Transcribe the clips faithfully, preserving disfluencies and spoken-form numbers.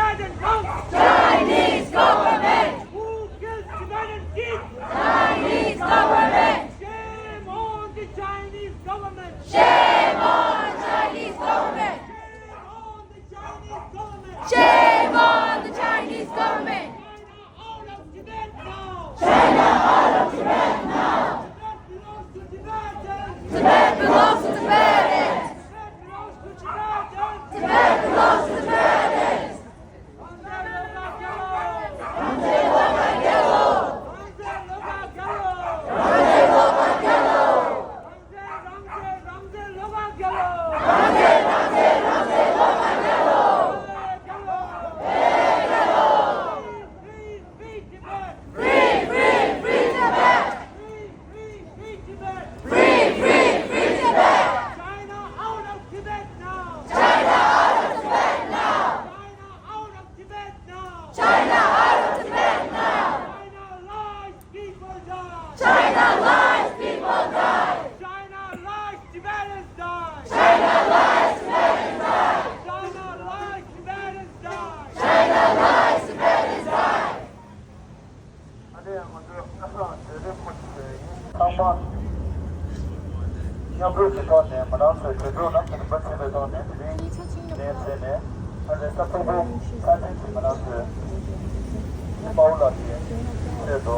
Chinese government! Who kills Tibetan kids? Chinese government! Shame on the Chinese government! Shame on the Chinese government! Shame on the Chinese government! Shame on the Chinese government! China out of Tibet now! China out of Tibet now! Tibet belongs to Tibetans! Tibet belongs to Tibetans! Tibet belongs to Tibetans! Tibet belongs to Tibetans! Free, free, free Tibet! Free, free, free Tibet! Free, free, free Tibet! China out of Tibet now! China out of Tibet now! China out of Tibet now! China out of Tibet now! China lies, people die! China lies, people die! China lies, Tibetans die! China lies, Tibetans die! China lies, Tibetans die! China lies, Tibetans die! ཨ་ནི་ང་ཚོས་གྲོས་རིམ་ཁུལ་དེ་ཚང་མ་མཉམ་རུབ་ཀྱི་ཐོག་ནས་ང་རང་ཚོའི་གྲོས་ཚོགས་ནང་རིམ་པ་ཆད་པའི་ཐོག་ནས་དེ་རིང་ནས་བྱས་ནས་ཨ་རེ་ས་ཕུར་བུ་ས་ཆེན་གྱི་ང་རང་ཚོའི་དཔའ་བོ་ལགས་ཀྱི་ཆེད་དུ་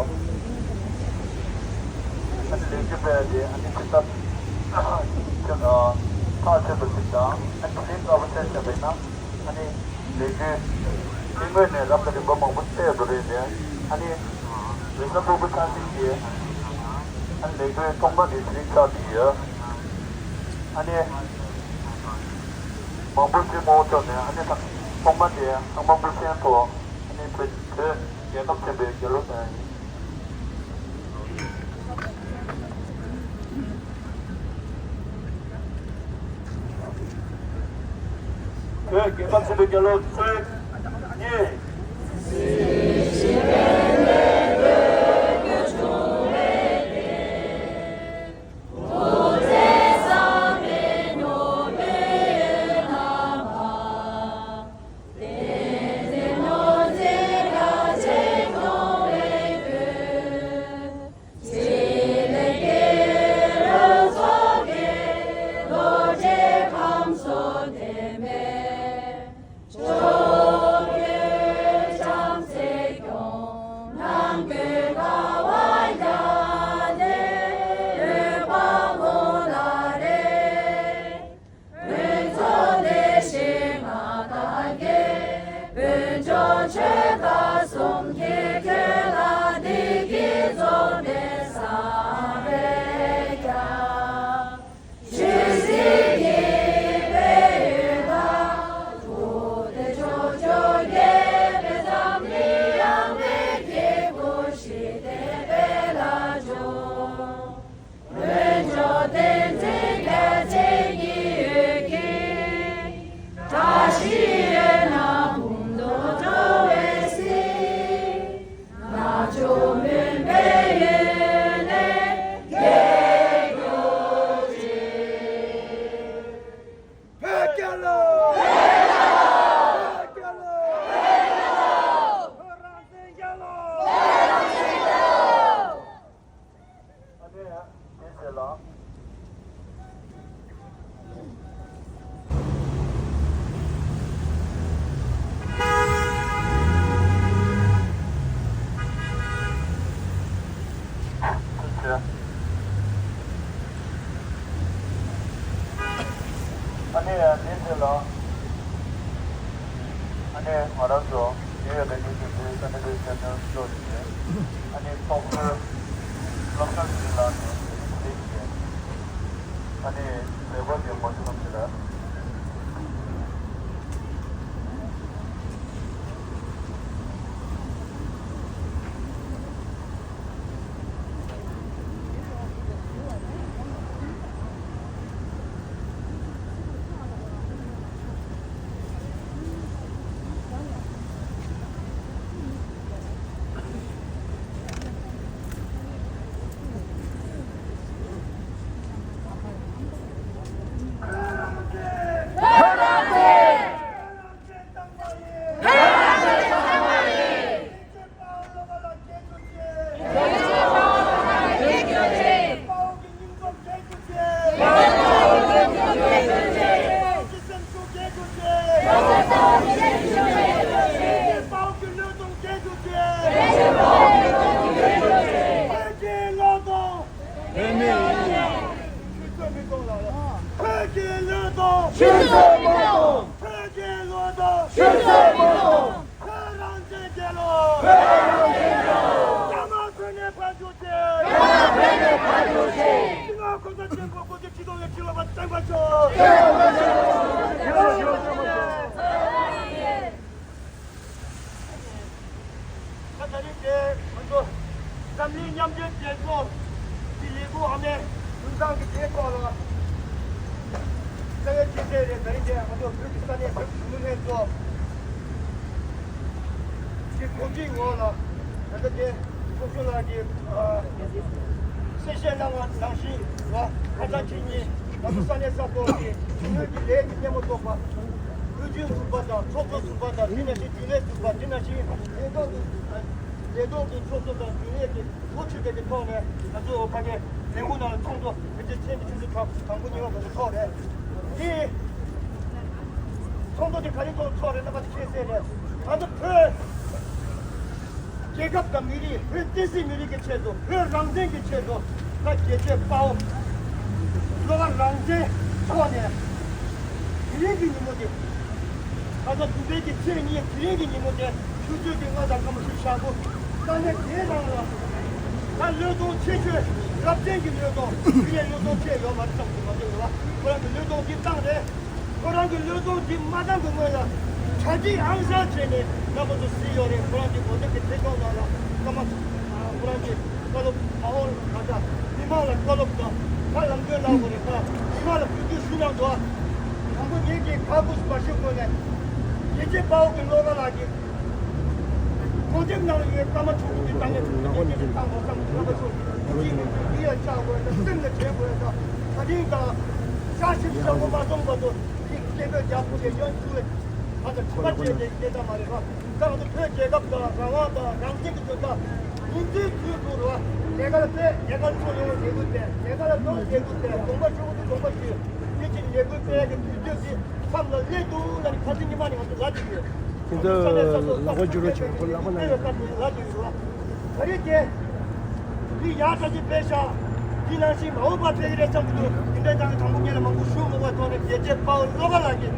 ཨ་ནི་ལས་འགུལ་སྤེལ་ཏེ་ཨ་ནི་དེ་ལྟར་ཁྱོད་ཐག་ཆོད་པ་ཞིག་དང་ཨ་ནི་དེ་རིང་དཀའ་བ་སྤྱད་བྱས་པས་ན། ཨ་ནི་ལས་འགུལ་དེ་སྔོན་ནས་རབ་དང་རིམ་པ་མང་པོ་སྤེལ་འགྲོ་རེད་དེ། ཨ་ནི་རེས་གཟའ་ཕུར་བུ་ཚང་ཞིང་གི་ཨ་ནི་ལས་འགུལ་ཐོག་མ་དེ་དེ་རིང་ཆགས་བསྡད་ཡོད། ཨ་ནི་མང་པོ་ཅིག་མང་པོ་ཐོག་ནས་ཨ་ནི་ཐོག་མ་དེ་ཚང་མ་མུ་མཐུད་ཐོག་ཨ་ནི་བོད་བོད་རྒྱལ་ཁབ་ཆེན་པོའི་རྒྱལ་གླུ་དང་། བོད་རྒྱལ་ཁབ་ཆེན་པོའི་རྒྱལ་གླུ་གཅིག་གཉིས། བོད་རྒྱལ་ལོ། བོད་རྒྱལ་ལོ། བོད་རང་བཙན་རྒྱལ་ལོ། ཨ་ནི་དེ་ཚེ་ལ། ཨ་ནི་དེ་ཚེ་ལ། ཨ་ནི་ང་རང་ཚོ་ཡུལ་ཡོད་པའི་ནུས་ཤུགས་དེ་ས་གནས་དེ་ཚེ་ནང་བློ་ཡིན། ཨ་ནི་ཚོགས་གཙོ་བློ་བཟང་སེང་གེ་ལགས་ནས་དེ་རིང་དེ་རིང་གི་ཨ་ནི་མཛད་སྒོ་དེ་འགོ་འཛུགས་གནང་ཞིག་ལ། ད་རིང་དེ་ང་ཚོ་འཛམ་གླིང་མཉམ་འབྲེལ་རྒྱལ་ཚོགས་ཀྱི་ལས་ཁུངས་ཨ་མའི་དུས་བཟང་གི་དེའི་ཐོག་ལ་རྩ་བའི་ཆེད་མཚོན་རེད། ད་རིང་དེ་ང་ཚོ་བོད་ཀྱི་ས་གནས་བོད་ཀྱི་གཞོན་ནུ་ལྷན་ཚོགས་ཀྱི་གོ་སྒྲིག་འོག་ལ་ད་ལྟ་དེ་ཚོགས་གཙོ་ལགས་ཀྱིས་གསལ་བཤད་གནང་བ་ནང་བཞིན་ལ་ཁ་སང་ཕྱི་ཉིན་ང་ཚོ་ས་གནས་ས་ཐོག་གི་གཞོན་ནུ་གི་ལས་ཀྱི་སྣེ་མོ་ཚོགས་པ་དབུས་རྒྱུན་ཚོགས་པ་དང་ཚོགས་གཙོ་ཚོགས་པ་དང་དེ་ནང་བཞིན་རྒྱུན་ལས་ཚོགས་པ་དེ་ནང་བཞིན་ལས་ཐོག་གི་ལས་ཐོག་གི་ཚོགས་གཙོ་དང་རྒྱུན་ལས་ཀྱི་འགོ་ཁྲིད་པའི་གི་ཐོག་ནས་ང་ཚོ་ཕ་གི་ལས་ཁུངས་ནང་ལ་ཚོགས་འདུ་དེ་ཚེ་ཆེན་གྱི་ཆུ་ཚོད་དྲུག་དང་པོ་ཉི་མ་ང་ཚོ་ཚོགས་རེད། དེ་ཚོགས་འདུ་དེ་ག་རེ་ཐོག་ཚོགས་རེད་ན་པ་དེ་ཁྱེད་གསལ་རེད། ང་ཚོ་བོད་རྒྱལ་ཁབ་དང་མི་རིགས་བོད་བསྟན་སྲིད་མི་རིགས་ཀྱི་ཆེད་དུ་བོད་རང་བཙན་གྱི་ཆེད་དུ་ད་རྒྱལ་གཅེས་དཔའ་བོ་བློ་དགའ་རང་བཙན་ཐོག་ནས་དེ་རིང་གི་ཉིན་མོ་དེ། ཁ་སང་དུས་དྲན་གྱི་ཚེས་གཉིས་དེ་རིང་གི་ཉིན་མོ་དེ་ཆུ་ཚོད་ཀྱི་ལྔ་དང་སྐར་མ་བཅུ་ཞག་དགུ་ས་གནས་དེའི་ནང་ལ་ད་བློས་གཏོང་ཆེ་ཤོས་རབ་བརྟན་གྱི་བློས་གཏོང་དེ་ནས་བློས་གཏོང་ཆེ་ཡོད་མ་རེད་བསམ་གྱི་མ་གཏོགས་ཡོད་པ་ཁོ་རང་གི་བློས་གཏོང་འདི་བཏང་རེད། ཁོ་རང་གི་བློས་གཏོང་འདི་མ་བཏང་གི་སྔོན་ལ་གྲ་སྒྲིག་ཨང་གསར་བྱས་ནས་རྣམ་པ་ཚོ་གཟིགས་ཡོད་རེད། ཁོ་རང་གི་གོ་སྟོན་གྱི་ཐད་གཏོང་ནང་ལ་སྐར་མ་ཁོ་རང་གི་བཀའ་སློབ་མ་འོངས་ལ་ད་ལྟ་མི་མང་ལ་བཀའ་སློབ་དང་ད་ལམ་སྟོན་གནང་དགོས་རེད། ད་མི་མང་ལ་གུས་འདུད་ཞུ་གནང་འདུག་དང་པོ་ངེད་ཀྱིས་ཁ་ཁུ་སུ་བ་ཞུ་དགོས་ནས་རྒྱལ་གཅེས་དཔའ་བོ་གི་བློ་དགའ་ལགས་ཀྱིས་གོ་སྒྲིག་གནང་ཡོད་སྐར་མ་དྲུག་ཅུ་དེ་ད་ངས་དྲུག་ཅུ་དེ་ཉིན་དེ་བཏང་དགོས་བསམ་གྱི་རྣམ་པ་ཚོ་གུས་འདུད་ཡིད་ལ་བཅག་དགོས་དང་སེམས་ལ་དྲན་དགོས་དང་ད་ཐེངས་དང་ཤ་ཞིབ་ཤ་མགོ་མ་སོང་བར་དུ་ཅིག་སྐད་འབོད་རྒྱག་དགོས་ཀྱི་ཡོན་ཚུལ་ང་ཚོ་དྲི་བ་བཅད་དེ་སྐད་ཆ་མ་རེད་བ། ད་ང་ཚོ་བོད་རྒྱལ་ཁབ་དང་རང་དབང་དང་རང་བཙན་གྱི་དོན་དག་ཉིན་མཚན་དུས་དགུ་རུ་བ་ལས་ཀ་ལ་ཕེབས། ལས་ཀ་ལ་ཚོགས་ཡོང་བའི་ལས་འགུལ་སྤེལ། ལས་ཀ་ལ་ལོ་ལས་འགུལ་སྤེལ། དགོངས་པ་ཞུ་དགོས་དུས་དགོངས་པ་ཞུ། དེ་ཕྱིར་ལས་འགུལ་སྤེལ་གྱི་དུས་ཚོད་ཀྱི་མཚམས་ལ་སླེབས་འདུག་ལ་ནི་ཁ་སང་ཉི་མ་ནས་ང་ཚོ་ལབ་ཀྱི་ཡོད། ཁྱེད་ཚོ་ལག་པ་འཇུ་རོགས་བྱེད་པ་ཁོ་ལག་པ་ན་ཡོད། ལབ་ཀྱི་ཡོད། ག་རེ་དེ། འདི་ཡག་ཐག་ཆོད་དཔེ་ཤག་འདི་ནང་བཞིན་མ་འོངས་པ་ཕེབས་ཀྱི་རེད་བསམ་གྱི་འདུག་འདི་འདྲའི་ནང་གི་དང་པོ་ངེད་ལ་མང་པོ་ཞུ་མི་དགོས་པའི་ཐོག་ནས་རྒྱལ་གཅེས་དཔའ་བོ་བློ་དགའ་ལགས་ཀྱིས་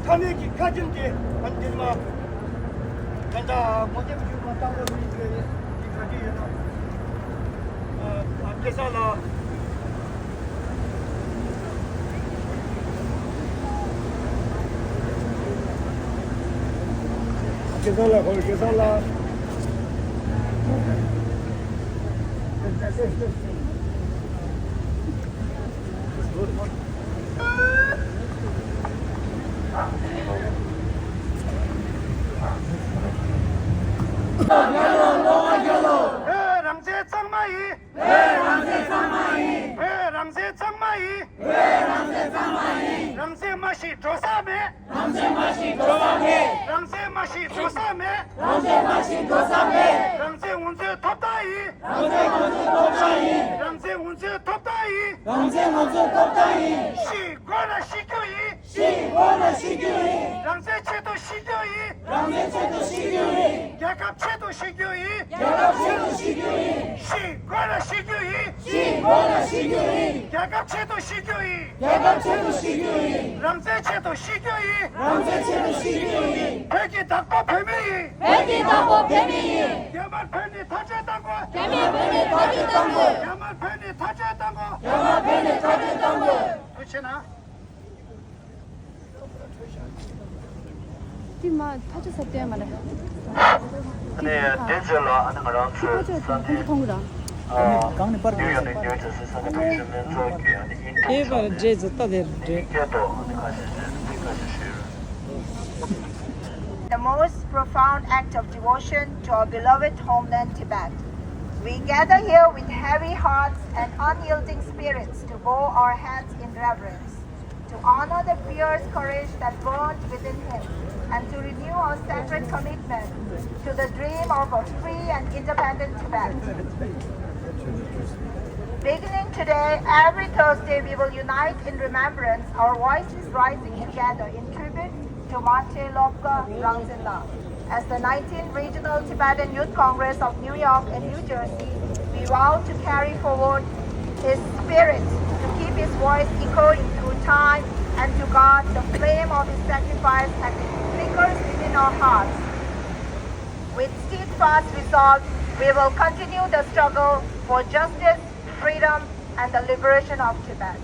ཐ་མལ་གྱི་ཁ་ཆེམས་དེ་ང་འདིར་མ་ད་ལྟ་ངོ་དེབ་བརྒྱུད་མ་བཏང་བ་མི་འདུག་འདི་ག་དུས་ཡོད་ན། ཨ་སྐལ་བཟང་ལགས། སྐལ་བཟང་ལགས། ཧོ། སྐལ་བཟང་ལགས། རང་བཙན་གཙང་མ་ཡིན། བོད་རང་བཙན་གཙང་མ་ཡིན། བོད་རང་བཙན་གཙང་མ་ཡིན། བོད་རང་བཙན་གཙང་མ་ཡིན། རང་བཙན་མ་ཤི་འགྲོ་ས་མེད། རང་བཙན་མ་ཤི་འགྲོ་ས་མེད། རང་བཙན་མ་ཤི་འགྲོ་ས་མེད། རང་བཙན་མ་ཤི་འགྲོ་ས་མེད། རང་བཙན་ང་ཚོའི་ཐོབ་ཐང་ཡིན། རང་བཙན་ང་ཚོའི་ཐོབ་ཐང་ཡིན། རང་བཙན་ང་ཚོའི་ཐོབ་ཐང་ཡིན། རང་བཙན་ང་ཚོའི་ཐོབ་ཐང་ཡིན། ཤི་དགོས་ན་ཤི་རྒྱུ་ཡིན། ཤི་དགོས་ན་ཤི་རྒྱུ་ཡིན། རང་བཙན་ཆེད་དུ་ཤི་རྒྱུ་ཡིན། རང་བཙན་ཆེད་དུ་ཤི་རྒྱུ་ཡིན། རྒྱལ་ཁབ་ཆེད་དུ་ཤི་རྒྱུ་ཡིན། རྒྱལ་ཁབ་ཆེད་དུ་ཤི་རྒྱུ་ཡིན། ཤི་དགོས་ན་ཤི་རྒྱུ་ཡིན། ཤི་དགོས་ན་ཤི་རྒྱུ་ཡིན། རྒྱལ་ཁབ་ཆེད་དུ་ཤི་རྒྱུ་ཡིན། རྒྱལ་ཁབ་ཆེད་དུ་ཤི་རྒྱུ་ཡིན། རང་བཙན་ཆེད་དུ་ཤི་རྒྱུ་ཡིན། རང་བཙན་ཆེད་དུ་ཤི་རྒྱུ་ཡིན། བོད་ཀྱི་བདག་པོ་བོད་མི་ཡིན། བོད་ཀྱི་བདག་པོ་བོད་མི་ཡིན། རྒྱ་དམར་བོད་ནས་ཐག་གཅོད་གཏང་དགོས། རྒྱ་དམར་བོད་ནས་ཐག་གཅོད་གཏང་དགོས། རྒྱ་དམར་བོད་ནས་ཐག་གཅོད་གཏང་དགོས། རྒྱ་དམར་བོད་ནས་ཐག་གཅོད་གཏང་དགོས། ཐུགས་རྗེ་ཆེ་གནང་། དེ་མ་ཐག་གཅོད་ས་བསྟན་མ་རེད། ཨ་ནི་དེ་རྗེས་ལ་ཨ་ནི་ང་རང་ཚོའི་ཐག་གཅོད་ས་ཁོང་ཚོ་མཐོང་གི་ར། ཨ་གང་ནས་པར་ཉུ་ཡོག་ནས་ཉུ་ཇར་སི་ས་གནས་བོད་གཞོན་ལྷན་ཚོགས་ཀྱི་ཨ་ནི་དབྱིན་ཇིའི་དེ་ཕྱོགས་པར་འདྲེས་ཚོ་ལྟ་དེར་འདྲེས། སྐད་ཐོག་ཨ་ནི་ཁ་ཤས་ཤིག་ཨ་ནི་ཐུགས་རྗེ་ཆེ་ཞུ། The most profound act of devotion to our beloved homeland Tibet. We gather here with heavy hearts and unyielding spirits to bow our heads in reverence, to honor the fierce courage that burned within him and to renew our sacred commitment to the dream of a free and independent Tibet. Beginning today, every Thursday we will unite in remembrance, our voices rising together in tribute to Mache Lobka Rangzenla. As the nineteenth Regional Tibetan Youth Congress of New York and New Jersey, we vow to carry forward his spirit, to keep his voice echoing through time, and to guard the flame of his sacrifice as it flickers within our hearts. With steadfast resolve, we will continue the struggle for justice, freedom, and the liberation of Tibet.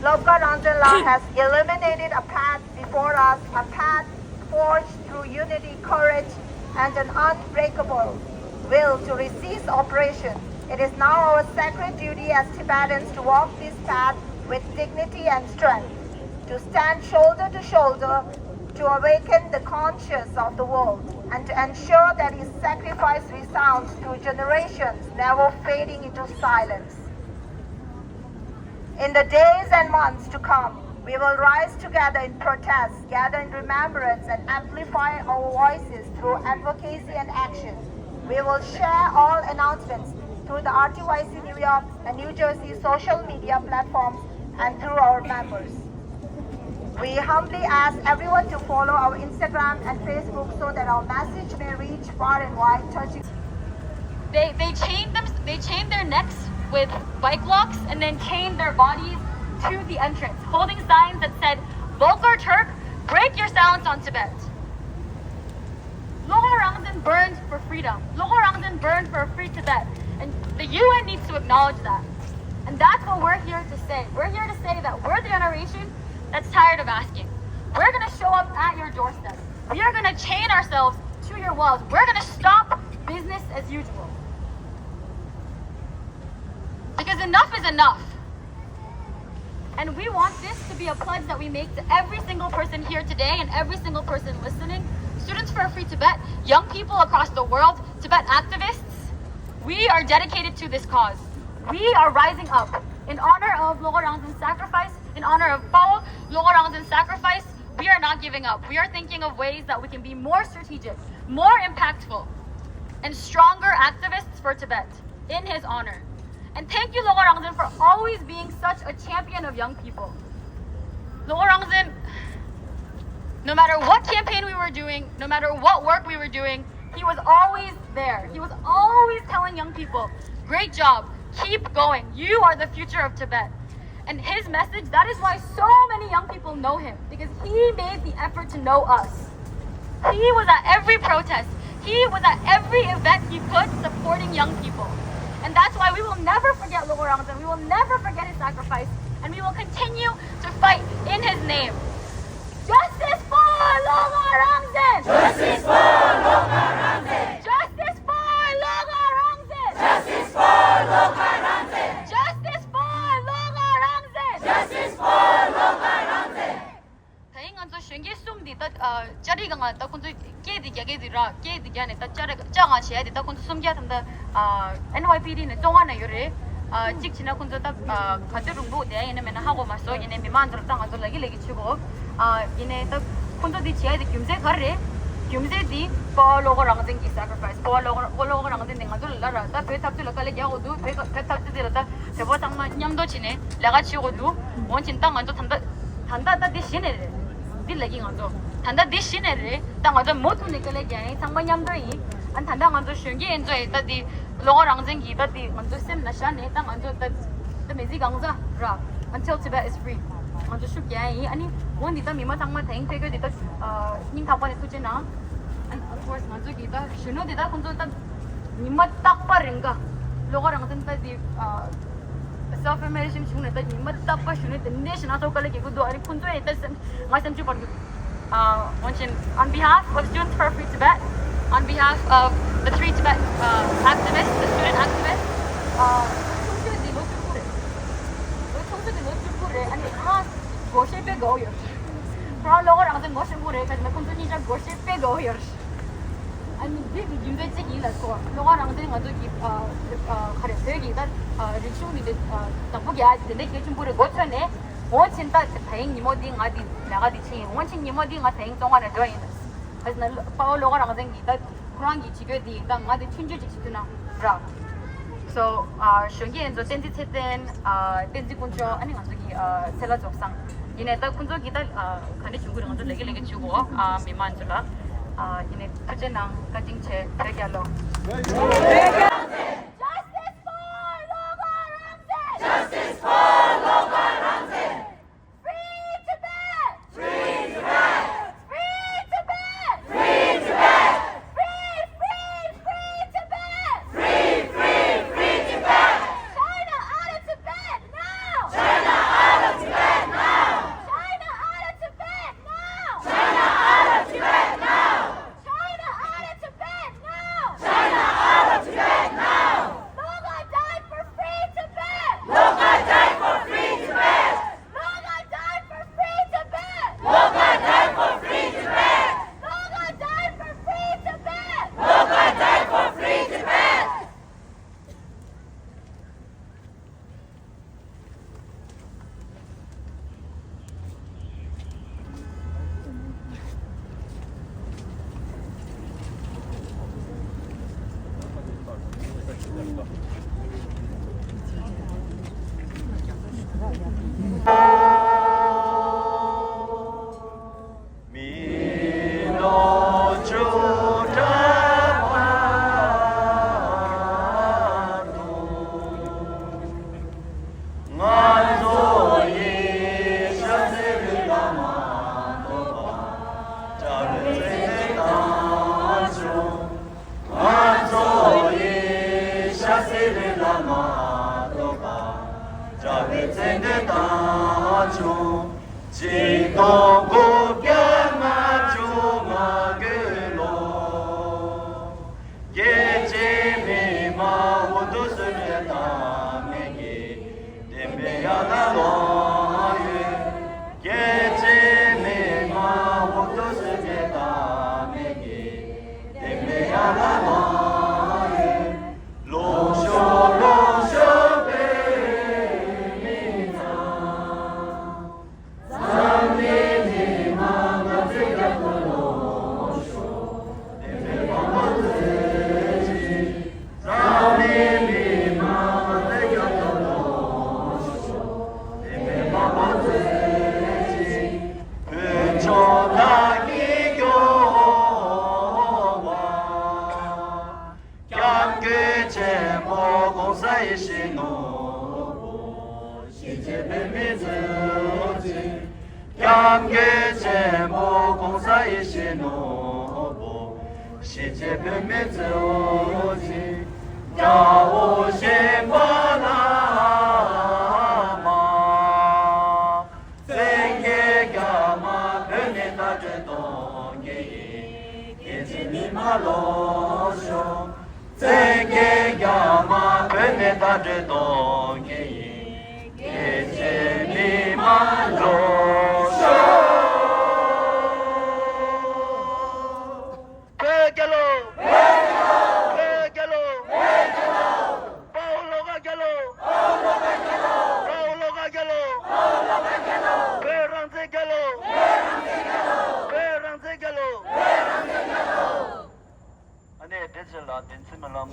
Lobka Rangzenla has illuminated a path before us, a path forged through unity, courage, and an unbreakable will to resist oppression. It is now our sacred duty as Tibetans to walk this path with dignity and strength, to stand shoulder to shoulder, to awaken the conscience of the world, and to ensure that his sacrifice resounds through generations, never fading into silence. In the days and months to come, we will rise together in protest, gather in remembrance, and amplify our voices through advocacy and action. We will share all announcements through the R T Y C New York and New Jersey social media platforms and through our members. We humbly ask everyone to follow our Instagram and Facebook so that our message may reach far and wide, touching. They, they chained them, they chained their necks with bike locks and then chained their bodies to the entrance, holding signs that said, "Volker Turk, break your silence on Tibet." Lhogo Rangzen burned for freedom. Lhogo Rangzen burned for a free Tibet. And the U N needs to acknowledge that. And that's what we're here to say. We're here to say that we're the generation that's tired of asking. We're going to show up at your doorstep. We are going to chain ourselves to your walls. We're going to stop business as usual. Because enough is enough. And we want this to be a pledge that we make to every single person here today and every single person listening. Students for a Free Tibet, young people across the world, Tibet activists, we are dedicated to this cause. We are rising up in honor of Lhogo Rangzen's sacrifice, in honor of Pawo Lhogo Rangzen's sacrifice. We are not giving up. We are thinking of ways that we can be more strategic, more impactful, and stronger activists for Tibet in his honor. And thank you, Lhogo Rangzen, for always being such a champion of young people. Lhogo Rangzen, no matter what campaign we were doing, no matter what work we were doing, he was always there. He was always telling young people, "Great job, keep going. You are the future of Tibet." And his message, that is why so many young people know him, because he made the effort to know us. He was at every protest. He was at every event he could supporting young people. And that's why we will never forget Lhogo Rangzen. We will never forget his sacrifice. And we will continue to fight in his name. Justice for Lhogo Rangzen! Justice for Lhogo Rangzen! Justice for Lhogo Rangzen! Justice for Lhogo Rangzen! Justice for Lhogo Rangzen! Justice for Lhogo Rangzen! ད་ཡིན་ང་ཚོ་གཞོན་སྐྱེས་གསུམ་འདི་ད་ཨ་ཅ་རིག་ག་ང་ད་ཁོང་ཚོ་སྐད་འདི་རྒྱག་གི་འདི་ར་སྐད་འདི་རྒྱག་ནས་ད་ཅ་རིག་ཅ་ང་བྱས་འདི་ད་ཁོང་ཚོ་གསུམ་བརྒྱ་ད་ད་ཨ་ཨེན་ཝའི་པི་ཌི་ནས་བཙོན་ཁང་ན་ཡོད་རེད། ཨ་གཅིག་བྱས་ན་ཁོང་ཚོ་ད་ཨ་ག་ཚོད་རུང་པོ་དེ་ཡིན་ན་མེད་ན་ཧ་གོ་མ་སོང་། ཡིན་ནའི་མི་མང་ཚོར་ད་ང་ཚོ་ལ་གི་ལ་གི་བྱེད་དགོས། ཨ་ཡིན་ནའི་ད་ཁོང་ཚོ་འདི་བྱས་འདི་རྒྱུ་མཚན་ག་རེ་རེད། རྒྱུ་མཚན་འདི་པ་ལོ་གོ་རང་བཙན་གྱི་སེ་ཀ་རི་ཕའི་སི། པ་ལོ་གོ་ལོ་གོ་རང་བཙན་འདི་ང་ཚོ་ལ་ལ་ར་ད་བོད་འཐབ་རྩོད་ལ་དཀའ་ལས་རྒྱག་དགོས་འདུག་བོད་བོད་འཐབ་རྩོད་འདི་ལ་ད་བོད་པ་ཚང་མ་མཉམ་དུ་བྱས་ནས་ལས་ཀ་བྱེད་དགོས་འདུག་འོན་ཀྱང་ད་ང་ཚོ་ད་ལྟ་ད་ལྟ་ད་འདི་གཞི་ནས་རེད། འདི་ལ་གི་ང་ཚོ་ད་ལྟ་འདི་གཞི་ནས་རེད། ད་ང་ཚོ་མུ་མཐུད་ནས་དཀའ་ལས་རྒྱག་ཡིན། ཚང་མ་མཉམ་དུ་ཡིན། ཨ་ད་ལྟ་ང་ཚོ་གཞོན་སྐྱེས་ཡིན་ཚོ་ཡིན། ད་འདི་ལོ་གོ་རང་བཙན་གྱི་ད་འདི་ང་ཚོ་སེམས་ན་བཞག་ནས་ད་ང་ཚོ་ད་ད་མི་ཚེ་གང་ཟག་ར། Until Tibet is free. ང་ཚོ་ཤུགས་རྒྱག་ཡིན། ཨ་ནི་འོ་འདི་ད་མི་མང་ཚང་མ་དེང་ཕེབས་རྒྱུ་འདི་ད་སྙིང་ཐག་པ་ནས་ཐུགས་རྗེ་གནང་། And of course ང་ཚོ་གི་ད་གཞོན་ནུ་འདི་ད་ཁོང་ཚོ་ད་ཉི་མ་རྟག་པ་རེ་འགའ་ལོ་གོ་རང་བཙན་ད་འདི་self immolation བྱུང་ནས་ད་ཉི་མ་རྟག་པ་གཞོན་ནུ་དེ་འདྲ་ཞིག་ན་ཚོ་དཀའ་ལས་རྒྱག་གི་འདུག་ཨ་ནི་ཁོང་ཚོ་ཡི་ད་སེམས་ང་སེམས་ཆུ་བར་གི་ཨ་འོན་ཀྱང་on behalf of Students for Free Tibet, on behalf of the three Tibet uh, activists, the student activists, ཨ་ཁོང་ཚོ་འདི་ལོ་བཅུ་དགུ་རེད། ལོ་ཁོང་ཚོ་འདི་ལོ་བཅུ་དགུ་རེད། ཨ་ནི་ང་སྒོར་གཞས་དཔེ་དགའ་བོ་ཡོད། ཁོ་རང་ལོ་གོ་རང་བཙན་ངོ་ཤེས་པོ་རེད། ག་ཅི་ན་ཁོང་ཚོ་གཉིས་ཆ་སྒོར་གཞས་དཔེ་དགའ་བོ་ཡོད། ཨ་ནི་འདི་གི་རྒྱུ་མཚན་གཅིག་ཡིན་ལ་སོ། ལོ་གོ་རང་བཙན་ང་ཚོ་གི་ཨ་ཨ་ག་རེ་བོད་ཀྱི་ད་ཨ་རིག་གཞུང་གི་ད་ཨ་བདག་པོ་རྒྱག་དེ་འདྲ་གལ་ཆེན་པོ་རེད་གོ་ཚོད་ནས། འོ་ཕྱིན་ད་ད་ཡིན་ཉིན་མོ་འདི་ང་འདི་ལས་ཀ་འདི་ཕྱིན་ཡིན། འོ་ཕྱིན་ཉིན་མོ་འདི་ང་ད་ཡིན་བཙོན་ཁང་ནས་འགྲོ་ཡིན། ག་ཅི་ན་དཔའ་བོ་ལོ་གོ་རང་བཙན་གྱི་ད་ཁོ་རང་གི་བྱེད་སྒོ་འདི་ཡིན། ད་ང་འདི་ཆུང་ཆུང་ཅིག་བྱེད་ཐུབ་ན་ར། So ཨ་གཞོན་སྐྱེས་ཚོ་བསྟན་འཛིན་ཚེ་བརྟན། ཨ་བསྟན་འཛིན་དཀོན་མཆོག་ཨ་ནི་ང་ཚོ་གི་ཨ་ཚེ་ལྷ་རྫོགས་སངས། ཡིན་ནའི་ད་ཁོང་ཚོ་གི་ད་ཨ་ག་འདྲ་བྱུང་གི་རེད། ང་ཚོ་ལས་ཀ་ལས་ཀ་བྱེད་དགོས། ཨ་མི་མང་ཚོ་ལ་ཨ་ཡིན་ནའི་ཐུགས་རྗེ་གནང་། བཀའ་དྲིན་ཆེ། བོད་རྒྱལ་ལོ། Justice for Lhogo Rangzen! Justice for Lhogo Rangzen! Free Tibet! Free Tibet! Free Tibet! Free Tibet! Free, free, free Tibet! Free, free, free Tibet! China out of Tibet now! China out of Tibet now! China out of Tibet now! China out of Tibet now! China out of Tibet! དེ་འདི་དང་བྱུང་། གཅིག་སྟོང་དགུ་བརྒྱ་ལྔ་བཅུ་ང་དགུ་ལོ། རྒྱལ་སྤྱིའི་མི་མང་འུ་ཐུག་སུ་འབྲེལ་དང་མེད་ཀྱི། བདེན་པའི་ཡར་ལ་ལོག་ཡོད། རྒྱལ་སྤྱིའི་མི་མང་འུ་ཐུག་སུ་འབྲེལ་དང་མེད་ཀྱི། བདེན་པའི་ཡར་ལ་ལོག་ཡོད། ལོག་ཤོག་ལོག་ཤོག་བོད་མི་ཚང་། འཛམ་གླིང་མི་མང་ང་ཚོའི་རྒྱབ་ཏུ་ལོག་ཤོག་བདེན་པའི་དཔང་པོ་མཛོད་ཅིག་འཛམ་གླིང་མི་མང་ང་ཚོའི་རྒྱབ་ཏུ་ལོག་ཤོག་བདེན་པའི་དཔང་པོ་མཛོད་ཅིག་བོད་ལྗོངས་བདག་གིས་སྐྱོང་བ། སྐྱབས་མགོན་ཆེན་པོ་༸གོང་ས་ཡིད་བཞིན་ནོར་བུ། གཞིས་བྱེས་བོད་མིའི་གཙོ་ཆེ། སྐྱབས་མགོན་ཆེན་པོ་༸གོང་ས་ཡིད་བཞིན་ནོར་བུ། གཞིས་བྱེས་བོད་མིའི་གཙོ་ཆེ། རྒྱལ་བ་ཤན་པ་བླ་མ། བཙན་རྒྱལ་རྒྱ་དམར་བོད་ནས་དགྲ་བྲོས་གཏོང་གི་ཡིན། རྒྱལ་སྤྱིའི་མི་མང་ལོག་ཤོག་བཙན་རྒྱལ་རྒྱ་དམར་བོད་ནས་དགྲ་བྲོས་གཏོང་གི་ཡིན། རྒྱལ་སྤྱིའི་མི་མང་ལོག་ཤོག་བོད་རྒྱལ་ལོ། བོད་རྒྱལ་ལོ། དཔའ་བོ་བློ་དགའ་རྒྱལ་ལོ། དཔའ་བོ་བློ་དགའ་རྒྱལ་ལོ། བོད་རང་བཙན་རྒྱལ་ལོ། བོད་རང་བཙན་རྒྱལ་ལོ། ཨ་ནེ་བདེ་ཆེན་ལགས་བདེན་ཚིག་སྨོན་ལམ།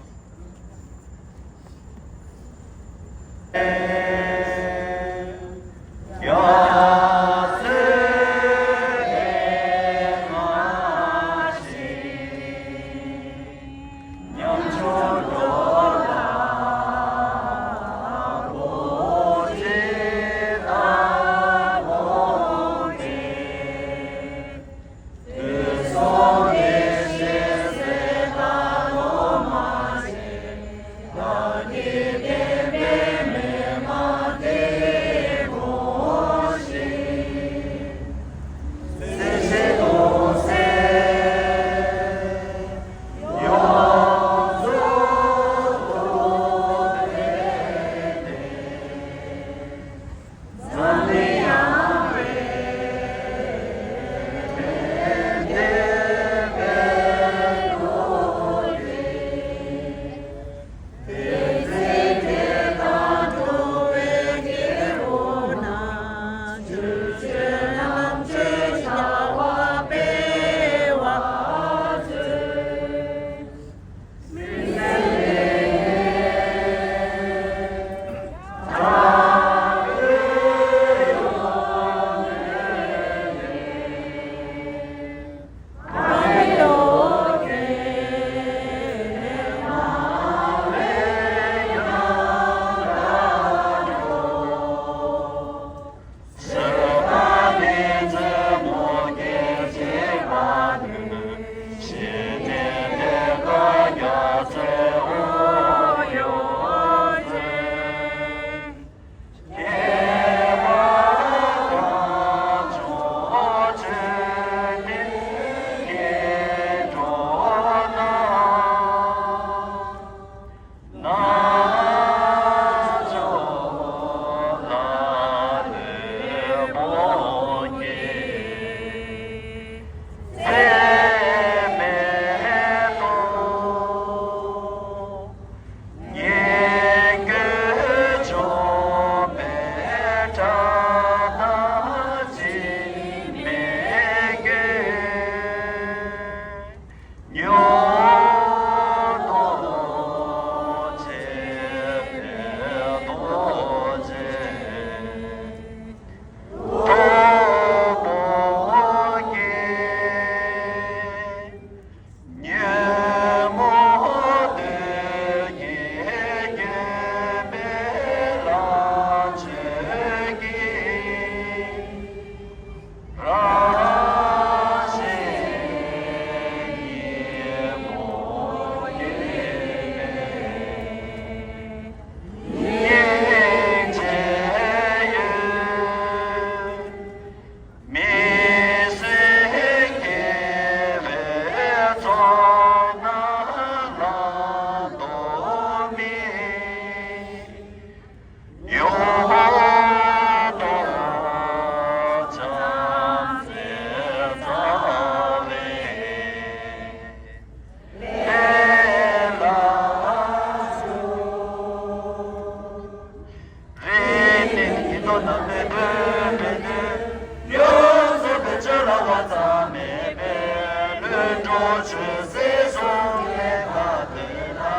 ཆོས་སྲིད་ཟུང་འབྲེལ་དང་ལྡན་ལ།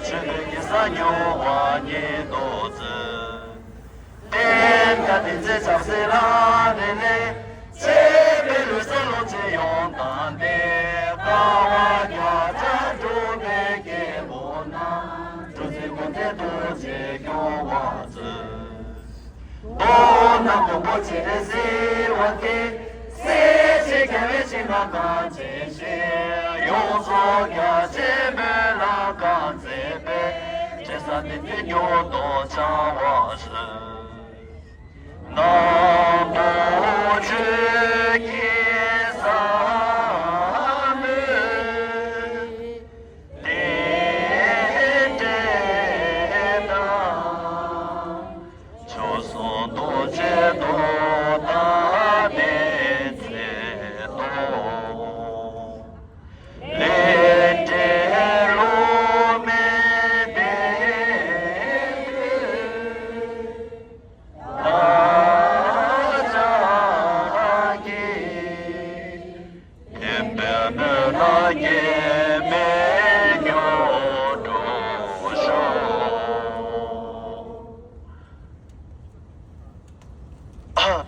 ཆོས་དད་ཀུན་བཟང་མྱུར་བ་ཉིད་དུ་བརྩོན། བསྟན་དང་བསྟན་འཛིན་ཆབ་སྲིད་ལ་དེ་ནས། གཅེས་པའི་ལུས་སྲོག་ལོངས་སྤྱོད་ཡོངས་དང་ལྡན། དཀའ་བ་བརྒྱ་ཆ་འགྲོ་བའི་སྐྱེ་བོ་རྣམས། འགྲོ་ཚུལ་ཀུན་དེ་ཐུགས་རྗེས་སྐྱོང་བར་མཛོད། མདོར་ན་མགོན་པོ་སྤྱན་རས་གཟིགས་དབང་གིས། སྲིད་ཞིའི་རྒྱལ་བའི་ཞིང་ཁམས་གང་ཇི་བཞིན། ཡོངས་རྫོགས་རྒྱ་ཆེན་སྨོན་ལམ་གང་མཛད་པའི། དྲན་བསམ་བདེན་པའི་མྱུར་དུ་འཆང་བར་ཤོག། ནམ་མཁའ་ཆོས་ཀྱི་ཟབ་མོའི་གཏེར་དང་། མཆོག་གསུམ་རྡོ་རྗེ་རྡོར་དང་ནི་ཚེ་རྡོར། ལས་འབྲས་བསླུ་མེད་བདེན་མཐའི་བདག་ཅག་གིས། བསྟན་པའི་སྨོན་ལམ་འགལ་མེད་མྱུར་འགྲུབ་ཤོག།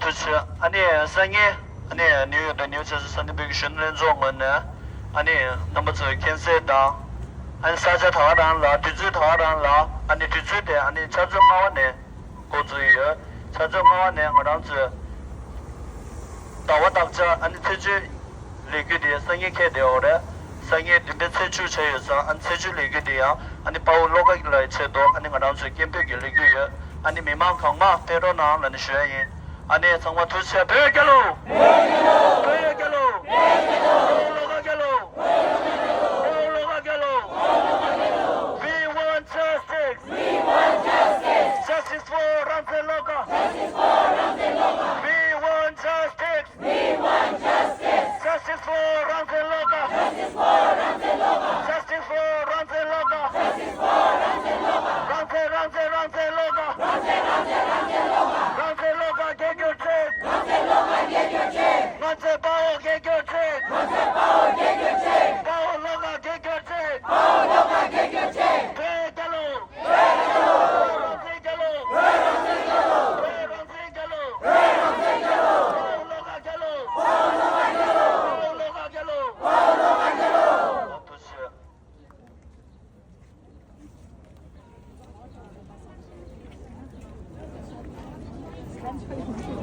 ཐུགས་རྗེ་ཆེ། ཨ་ནི་སང་ཉིན་ཨ་ནི་ནིའུ་ཡོག་དང་ནིའུ་ཇར་སི་ས་གནས་བོད་ཀྱི་གཞོན་ནུ་ལྷན་ཚོགས་ངོས་ནས། ཨ་ནི་རྣམ་པ་ཚོས་མཁྱེན་གསལ་དང་། ཨ་ནི་ས་ཆ་ད་ག་རང་ལ། དུས་ཚོད་ད་ག་རང་ལ། ཨ་ནི་དུས་ཚོད་དེ་ཨ་ནི་ཕྱག་ཚོད་ལྔ་པ་ནས་འགོ་བཙུགས་ཡོད། ཕྱག་ཚོད་ལྔ་པ་ནས་ང་རང་ཚོས་ཟླ་བ་བདག་ཅག་ཨ་ནི་ཚེས་བཅུའི་ལས་འགུལ་དེ་སང་ཉིན་འཁེལ་བསྡད་ཡོད་རེད། སང་ཉིན་བདུན་པའི་ཚེས་བཅུ་ཆགས་ཡོད་ཙང་། ཨ་ནི་ཚེས་བཅུའི་ལས་འགུལ་དེ་ཡང་ཨ་ནི་དཔའ་བོ་བློ་དགའ་ལགས་ཀྱི་ཆེད་དུ་ཨ་ནི་ང་རང་ཚོའི་སྐད་འབོད་ཀྱི་ལས་འགུལ་ཡོད། ཨ་ནི་མི་མང་གང་མང་ཕེབས་རོགས་གནང་ལབ་ནས་ཞུ་ཡ་ཡིན། ཨ་ནི་ཚང་མ་ཐུགས་རྗེ་ཆེ། བོད་རྒྱལ་ལོ། བོད་རྒྱལ་ལོ། བློ་དགའ་རྒྱལ་ལོ། བློ་དགའ་རྒྱལ་ལོ། We want justice. We want justice. Justice for རང་བཙན་བློ་དགའ། Justice for རང་བཙན་བློ་དགའ། We want justice. We want justice. Justice for རང་བཙན་བློ་དགའ། Justice for རང་བཙན་བློ་དགའ། Justice for རང་བཙན་བློ་དགའ། Justice for རང་བཙན་བློ་དགའ། རང་བཙན་རང་བཙན་རང་བཙན་བློ་དགའ། རང་བཙན་རང་བཙན་རང་བཙན་བློ་དགའ། རང་བཙན་བློ་དགའ་རྒྱལ་གྱུར་ཅིག། རང་བཙན་བློ་དགའ་རྒྱལ་གྱུར་ཅིག། ང་ཚོའི་དཔའ་བོ་རྒྱལ་གྱུར་ཅིག། ང་ཚོའི་དཔའ་བོ་རྒྱལ་གྱུར་ཅིག། དཔའ་བོ་བློ་དགའ་རྒྱལ་གྱུར་ཅིག། དཔའ་བོ་བློ་དགའ་རྒྱལ་གྱུར་ཅིག། བོད་རྒྱལ་ལོ། བོད་རང་བཙན་རྒྱལ་ལོ། བོད་རང་བཙན་རྒྱལ་ལོ། བོད་རང་བཙན་རྒྱལ་ལོ། བོད་རང་བཙན་རྒྱལ་ལོ། དཔའ་བོ་བློ་དགའ་རྒྱལ་ལོ། དཔའ་བོ་བློ་དགའ་རྒྱལ་ལོ། དཔའ་བོ་བློ་དགའ་རྒྱལ་ལོ། དཔའ་བོ་བློ་དགའ་རྒྱལ་ལོ།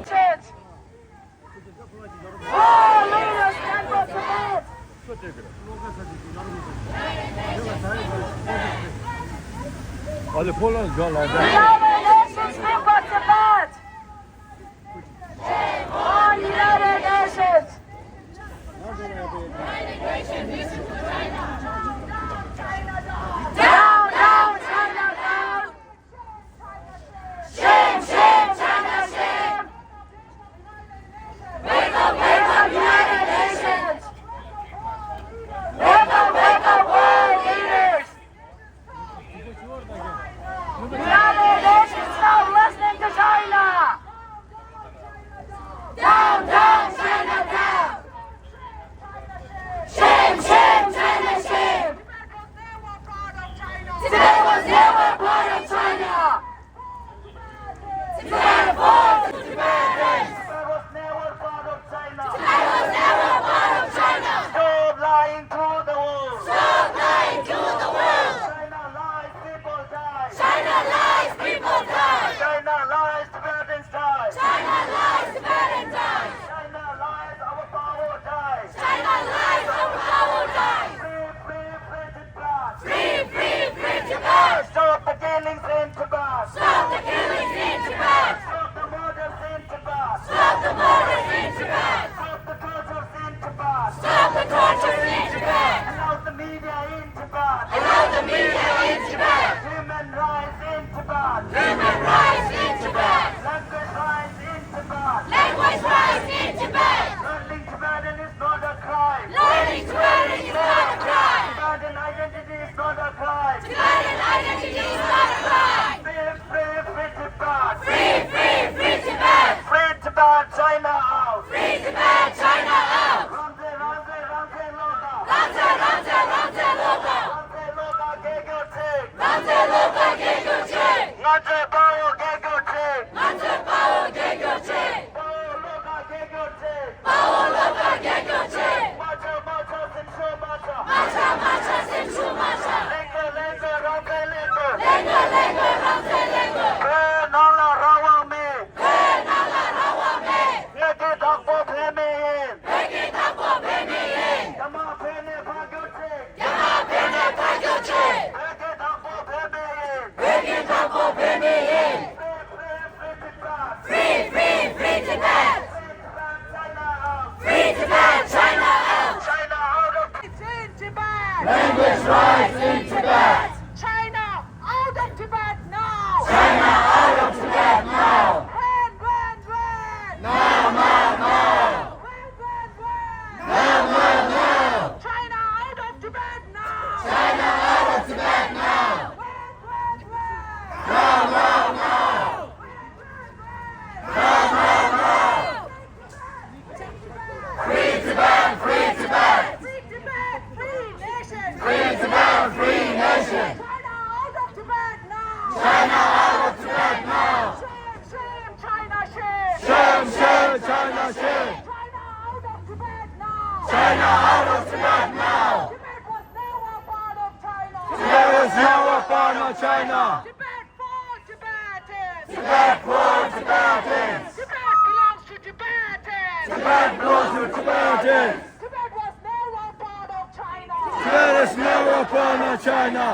Change. All leaders stand for support. United Nations stand for support. All United Nations. Down, down, China, down. Shame, shame, China, shame. Wake up, wake up, United Nations. Wake up, wake up, world leaders. United ང་ཚོས་དཔའ་བོ་རྒྱལ་སྐྱོར་ཆེད། ང་ཚོས་དཔའ་བོ་རྒྱལ་སྐྱོར་ཆེད། དཔའ་བོ་བློ་དགའ་རྒྱལ་སྐྱོར་ཆེད། དཔའ་བོ་བློ་དགའ་རྒྱལ་སྐྱོར་ཆེད། མ་ཆག་མ་ཆག་སེམས་ཤུགས་མ་ཆག་མ་ཆག་མ་ཆག་སེམས་ཤུགས་མ་ཆག་ལེན་དགོས་ལེན་དགོས་རང་བཙན་ལེན་དགོས། ལེན་དགོས་ལེན་དགོས་རང་བཙན་ལེན་དགོས། བོད་ནང་ལ་རང་དབང་མེད། བོད་ནང་ལ་རང་དབང་མེད། བོད་ཀྱི་བདག་པོ་བོད་མི་ཡིན། བོད་ཀྱི་བདག་པོ་བོད་མི་ཡིན། རྒྱ་དམར་བོད་ནས་ཕར་རྒྱུགས་ཆེད། རྒྱ་དམར་བོད་ནས་ཕར་རྒྱུགས་ཆེད། བོད་ཀྱི་བདག་པོ་བོད་མི་ཡིན། བོད་ཀྱི་བདག་པོ་བོད་མི་ཡིན། Free, free, free Tibet! Free, free, free Tibet! Free Tibet, China out! Free Tibet, China out! China out of Free Tibet! Language rights in Tibet! China out of Tibet now! China out of Tibet now! Run, run, run! Now, now, now! Run, run, run! Now, now, now! China out of Tibet now! China out of Tibet now! Run, run, run! Now, now, now! Run, run, run! Now, now, now! Free Tibet, free Tibet! Free Tibet, free nation! Free Tibet, free nation! China out of Tibet now! China out of Tibet now! Shame, shame, China, shame! Shame, shame, China, shame! China out of Tibet now! China out of Tibet now! Tibet was never part of China! Tibet was never part of China! Tibet for Tibetans! Tibet for Tibetans! Tibet belongs to Tibetans! Tibet belongs to Tibetans! Tibet was never part of China! Tibet is never part of China!